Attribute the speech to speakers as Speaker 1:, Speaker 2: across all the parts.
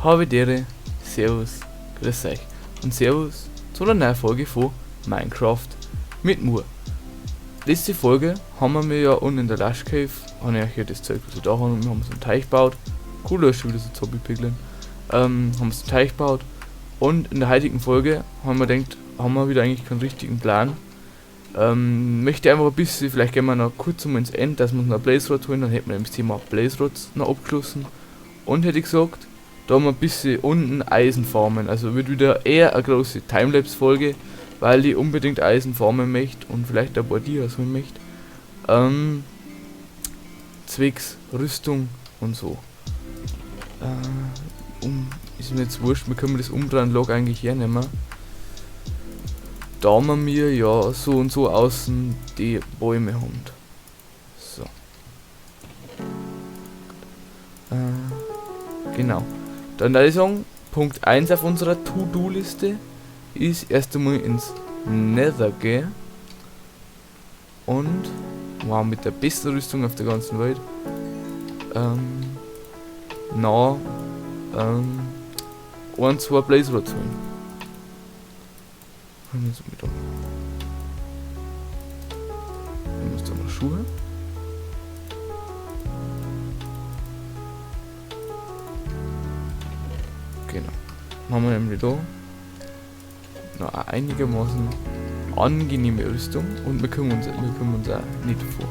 Speaker 1: Habe die Ehre, Servus, grüß euch und Servus zu einer neuen Folge von Minecraft mit Mur. Letzte Folge haben wir mir ja unten in der Lush Cave, habe ich euch hier das Zeug, was wir da haben, und wir haben so einen Teich gebaut. Cool, da ist schon wieder so Zombie-Piglin. Haben so einen Teich gebaut. Und in der heutigen Folge haben wir gedacht, haben wir wieder eigentlich keinen richtigen Plan. Möchte einfach ein bisschen, vielleicht gehen wir noch kurz um ins End, dass wir uns noch Blaze Rod holen, dann hätten wir das Thema Blaze Rods noch abgeschlossen. Und hätte ich gesagt, da haben wir ein bisschen unten Eisen farmen. Also wird wieder eher eine große Timelapse-Folge, weil ich unbedingt Eisen farmen möchte und vielleicht ein paar Dias holen möchte. Zwecks Rüstung und so. Ist mir jetzt wurscht, wir können das Umbrandlog eigentlich hernehmen. Da wir mir ja so und so außen die Bäume haben. So. Genau. Dann würde ich sagen, Punkt 1 auf unserer To-Do-Liste ist erst einmal ins Nether gehen. Und, wow, mit der besten Rüstung auf der ganzen Welt. 1, 2 Blaze Rods holen. Haben wir so mit da. Dann muss da noch Schuhe. Genau. Dann haben wir nämlich da noch eine einigermaßen angenehme Rüstung und wir können uns auch nicht vor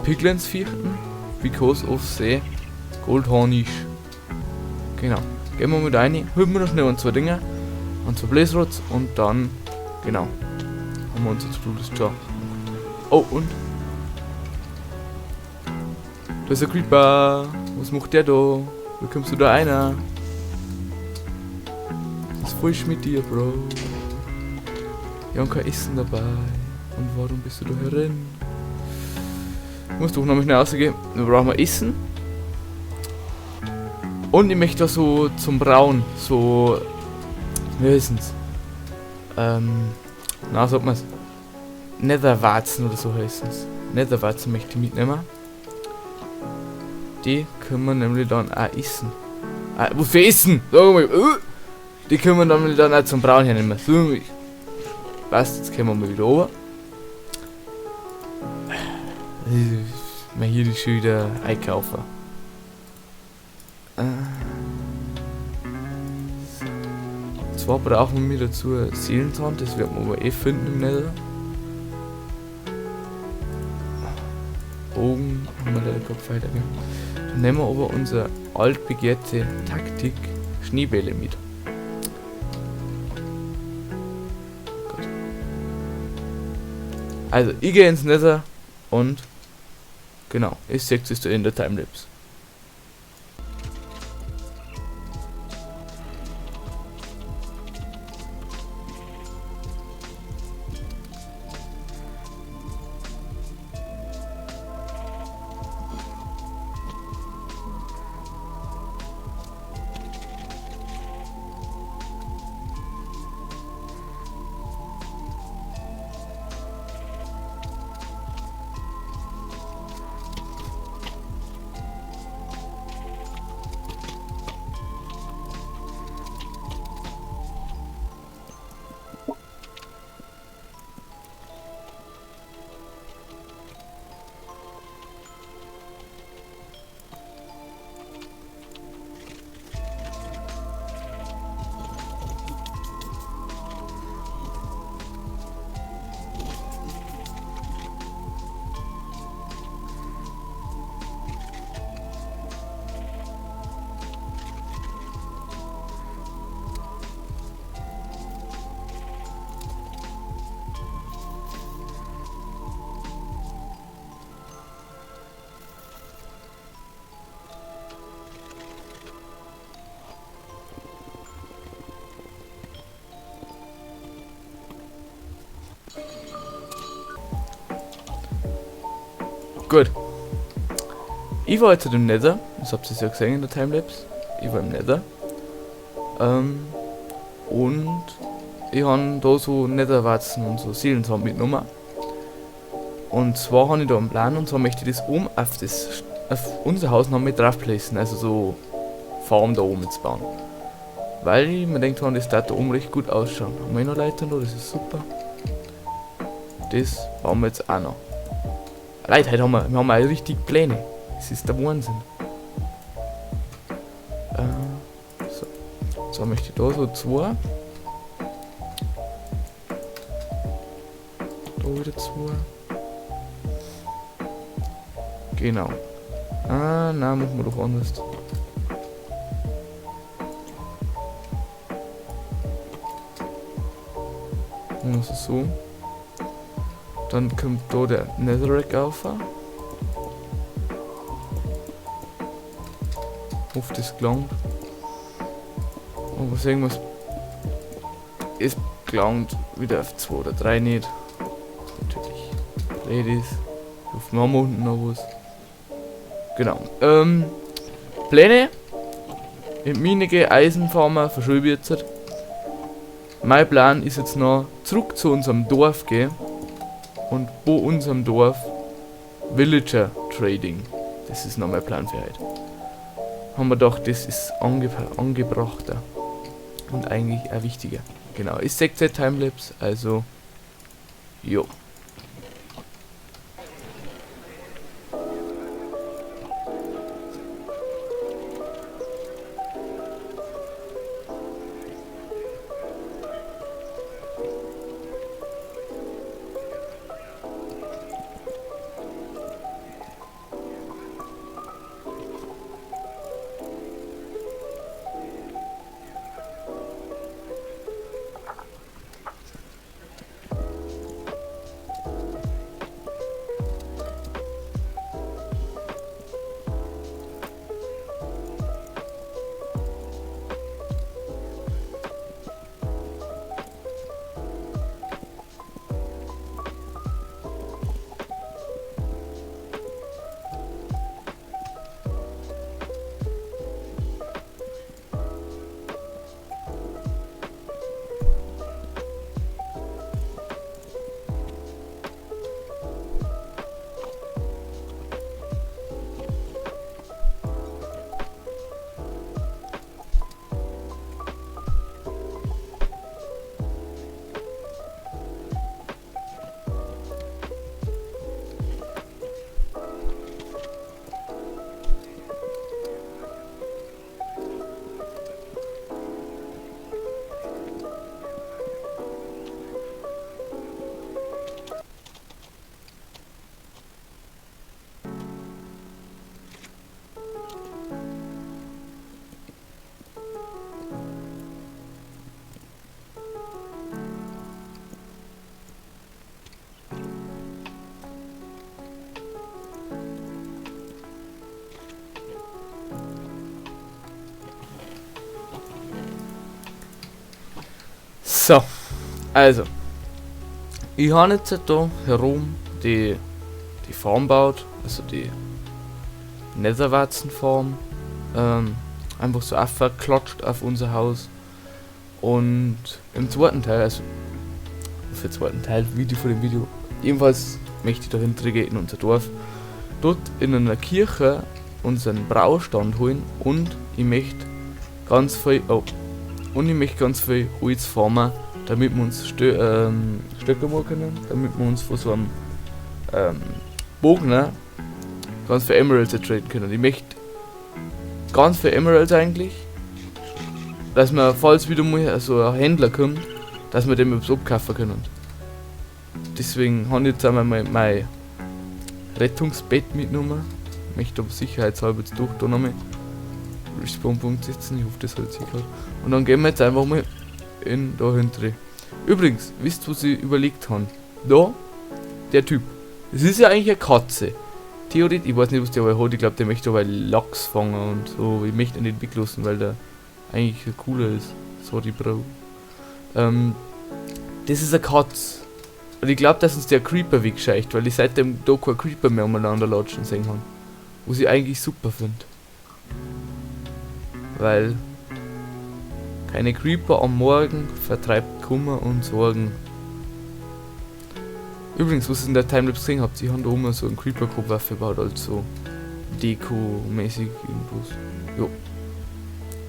Speaker 1: Piglins fürchten, because of the Goldhornish. Genau. Gehen wir mit rein, holen wir noch schnell ein, zwei Dinge und zwei Blaze Rods und dann, genau, haben wir unser To-Do-List schon. Oh, und? Da ist ein Creeper. Was macht der da? Wie kommst du da rein? Was ist falsch mit dir, Bro? Ich hab kein Essen dabei. Und warum bist du da herin? Ich muss doch noch mal schnell rausgehen. Wir brauchen mal Essen. Und ich möchte da so zum Brauen, so, wie heißen's? Na, sagt man's? Netherwarzen oder so heißen's. Netherwarzen möchte ich mitnehmen. Die können wir nämlich dann auch essen. Ah, wofür essen? Sag mal, die können wir nämlich dann auch zum Brauen hernehmen. So, passt, jetzt kommen wir mal wieder runter. Mein Hirn ist schon wieder einkaufen. So. Zwar brauchen wir dazu Seelenzahn, das werden wir aber eh finden im Nether. Bogen haben wir leider keinen Pfeil, gell? Dann nehmen wir aber unsere altbegehrte Taktik Schneebälle mit. Gut. Also, ich gehe ins Nether und genau, ich sehe es in der Timelapse. Gut. Ich war jetzt im Nether, das habt ihr ja gesehen in der Timelapse. Ich war im Nether. Und ich hab da so Netherwarzen und so Seelensamen mitgenommen. Und zwar hab ich da einen Plan, und zwar möchte ich das oben auf unser Haus noch mit drauf placen, also so Farm da oben jetzt bauen. Weil ich mir denkt, das da oben recht gut ausschauen. Haben wir noch Leitern da, das ist super. Das bauen wir jetzt auch noch. Leute, heute haben wir haben auch richtig Pläne. Das ist der Wahnsinn. So. So möchte ich da so 2. Da wieder 2. Genau. Ah, nein, machen wir doch anders. Also so. Dann kommt da der Netherrack auf. Auf das gelangt. Aber sehen wir es gelangt wieder auf 2 oder 3 nicht. Natürlich. Ladies. Auf Mama unten noch was. Genau. Pläne. In Mine gehen, Eisenfarmer, verschiebe ich jetzt. Mein Plan ist jetzt noch zurück zu unserem Dorf gehen und bei unserem Dorf Villager Trading. Das ist noch mein Plan für heute. Haben wir doch, das ist angebrachter und eigentlich auch wichtiger. Genau, ist 6 Timelapse, also jo. So, also, ich habe jetzt da herum die Farm gebaut, also die Netherwarzenfarm, einfach so aufgeklatscht auf unser Haus. Und im zweiten Teil, also für den zweiten Teil, Video von dem Video, jedenfalls möchte ich dahinter gehen in unser Dorf, dort in einer Kirche unseren Braustand holen und ich möchte ganz viel, oh, und ich möchte ganz viel Holz farmen, damit wir uns Stöcke machen können, damit wir uns von so einem Bogner ganz viel Emeralds traden können. Ich möchte ganz viel Emeralds eigentlich, dass wir, falls wieder mal so ein Händler kommt, dass wir dem etwas abkaufen können. Deswegen habe ich jetzt einmal mein Rettungsbett mitgenommen. Ich möchte aber sicherheitshalber jetzt doch da nochmal Respawn-Punkt setzen. Ich hoffe, das hat sich gerade. Und dann gehen wir jetzt einfach mal in da hinten. Übrigens, wisst ihr, was ich überlegt habe? Da, der Typ. Das ist ja eigentlich eine Katze. Theoretisch, ich weiß nicht, was der aber hat. Ich glaub, der möchte aber Lachs fangen und so. Ich möchte ihn nicht weglassen, weil der eigentlich cooler ist. Sorry, Bro. Das ist eine Katze. Und ich glaub, dass uns der Creeper wegscheucht, weil ich seitdem da kein Creeper mehr umeinander latschen sehen habe. Was ich eigentlich super find. Weil keine Creeper am Morgen vertreibt Kummer und Sorgen. Übrigens, was ihr in der Timelapse gesehen habt, sie haben da oben so einen Creeper-Kopf aufgebaut, also Deko-mäßig irgendwas. Jo.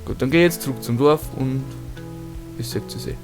Speaker 1: Gut, dann geh ich jetzt zurück zum Dorf und bis zu sehen.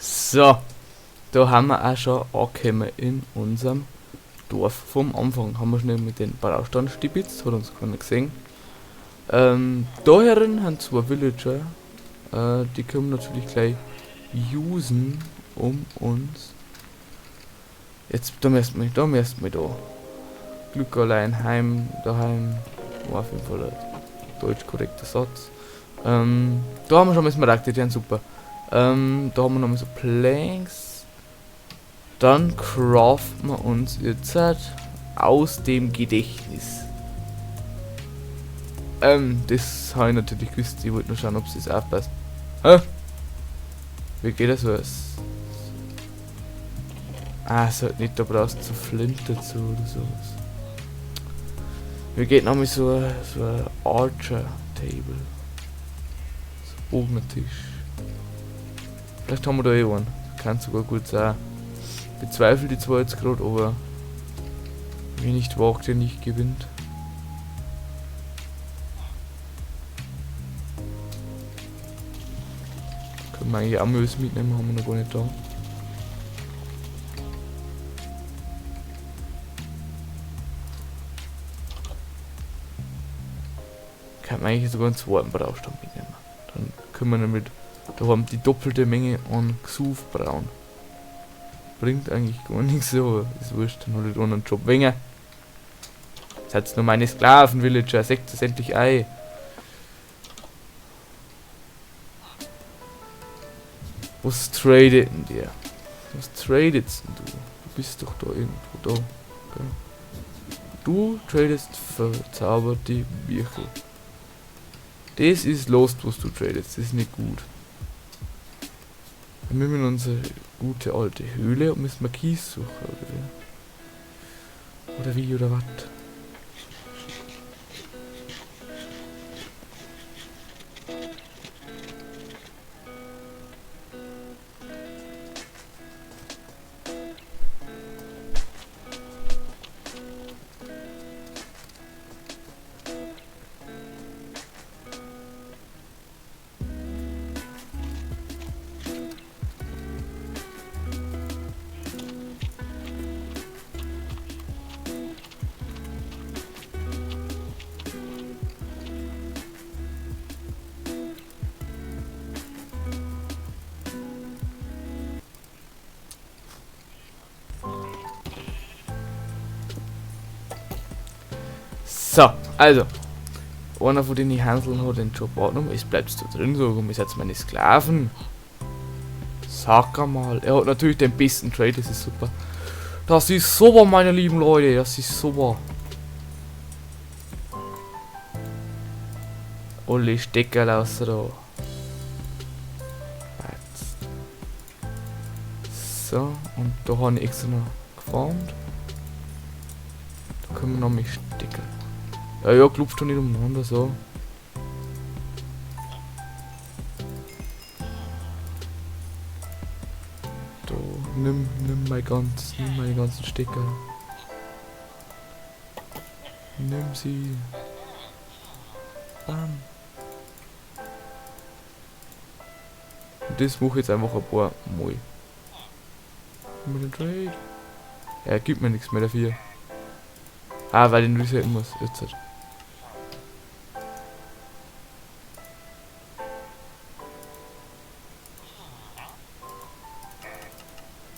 Speaker 1: So, da haben wir auch schon angekommen in unserem Dorf vom Anfang. Haben wir schnell mit den Braustand stibitzt, hat uns keiner gesehen. Da herin haben zwei Villager, die können wir natürlich gleich usen, um uns... Jetzt, da müssen wir, da müssen wir da. Glück allein, heim, daheim, war auf jeden Fall ein deutsch korrekter Satz. Da haben wir schon mal Smaragde, die sind super. Da haben wir nochmal so Planks. Dann craften wir uns jetzt aus dem Gedächtnis. Das habe ich natürlich gewusst. Ich wollte nur schauen, ob es das aufpasst. Hä? Wie geht das was? Ah, so nicht, da brauchst du so Flint dazu oder sowas. Wie geht nochmal so ein Archer Table? So Bogentisch. Vielleicht haben wir da eh einen. Kann sogar gut sein. Bezweifle die zwar jetzt grad, aber wer nicht wagt, der nicht gewinnt. Können wir eigentlich auch mal was mitnehmen, haben wir noch gar nicht da. Kann man eigentlich sogar einen zweiten Braustand mitnehmen. Dann können wir damit da haben die doppelte Menge an Xuf braun. Bringt eigentlich gar nichts, aber ist wurscht, dann hol ich einen Job weniger. Seid nur meine Sklaven, Villager, seht es endlich ein. Was tradet denn der? Was tradest denn du? Du bist doch da irgendwo da. Okay. Du tradest verzauberte Birche. Das ist lost, was du tradest. Das ist nicht gut. Dann müssen wir in unsere gute alte Höhle und müssen wir Kies suchen, oder wie? Oder wie, oder was? So, also. Einer von den Hanseln hat den Job angenommen. Es bleibst du drin, so, ihr seid meine Sklaven. Sag mal. Er hat natürlich den besten Trade, das ist super. Das ist super, meine lieben Leute. Das ist super. Alle Stecker raus da. So, und da habe ich extra noch gefarmt. Da können wir noch mit Stecker. Ja, ja, klopft schon nicht umeinander, so. Da, nimm meine ganzen Stecker. Nimm sie. Bam. Und das mache ich jetzt einfach ein paar Mal. Mit dem Trade. Er gibt mir nichts mehr dafür. Ah, weil ich ihn resetten muss. Jetzt halt.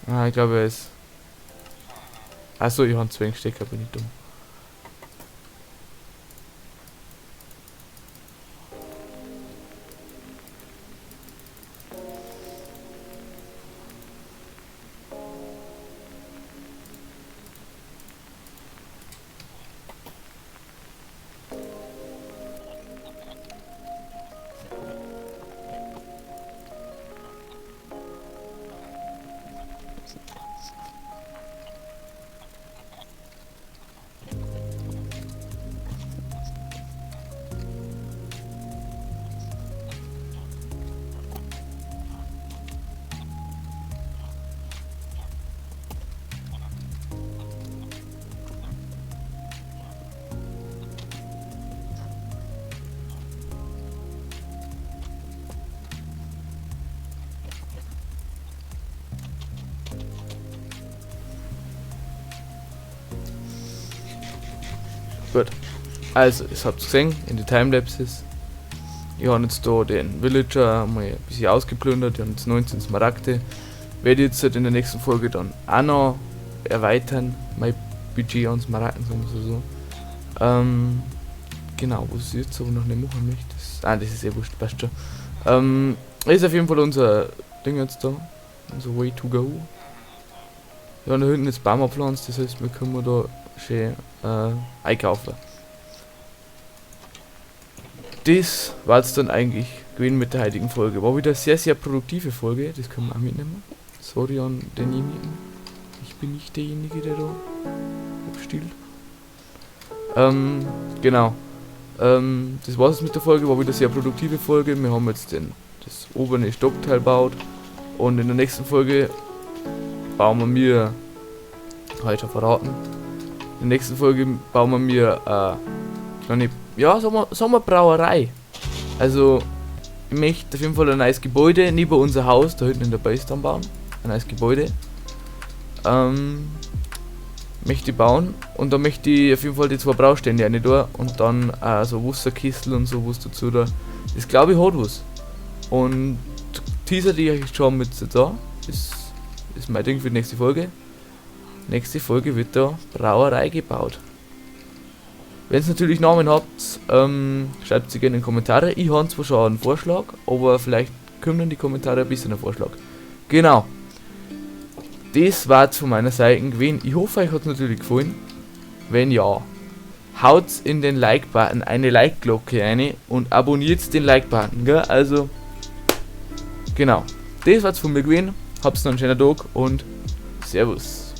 Speaker 1: Ah, ich glaube, er ist. Achso, ich habe einen Zwangstecker, bin ich dumm. Gut. Also, ihr habt's gesehen in die Timelapses. Ich hab jetzt da den Villager mal ein bisschen ausgeplündert. Ich hab jetzt 19 Smaragde. Werde ich jetzt halt in der nächsten Folge dann auch noch erweitern. Mein Budget an Smaragden, sagen wir so. Genau, was ich jetzt aber noch nicht machen möchte. Das ist eh wurscht, passt schon. Ist auf jeden Fall unser Ding jetzt da. Unser Way to go. Ja, da hinten ist Baum abpflanzt, das heißt, wir können da schön einkaufen. Das war's dann eigentlich gewesen mit der heutigen Folge. War wieder eine sehr, sehr produktive Folge, das können wir auch mitnehmen. Sorry an denjenigen. Ich bin nicht derjenige, der da stiehlt. Genau. Das war's mit der Folge, war wieder eine sehr produktive Folge. Wir haben jetzt das obere Stockteil gebaut. Und in der nächsten Folge bauen wir mir, hab ich schon verraten, in der nächsten Folge bauen wir mir kleine, ja, sagen wir Brauerei. Also, ich möchte auf jeden Fall ein neues Gebäude neben unser Haus, da hinten in der Base dann bauen. Ein neues Gebäude. Möchte ich bauen und da möchte ich auf jeden Fall die zwei Braustände rein tun und dann so Wasserkessel und so was dazu da. Das glaube ich hat was. Und Teaser, die ich schon mit da, das ist mein Ding für die nächste Folge. Nächste Folge wird da Brauerei gebaut. Wenn ihr natürlich Namen habt, schreibt sie gerne in die Kommentare. Ich habe zwar schon einen Vorschlag, aber vielleicht kommen in die Kommentare ein bisschen ein Vorschlag. Genau. Das war's von meiner Seite gewesen. Ich hoffe, euch hat's natürlich gefallen. Wenn ja, haut in den Like-Button eine Like-Glocke rein und abonniert den Like-Button, gell? Das war's von mir gewesen. Habt's noch einen schönen Tag und Servus.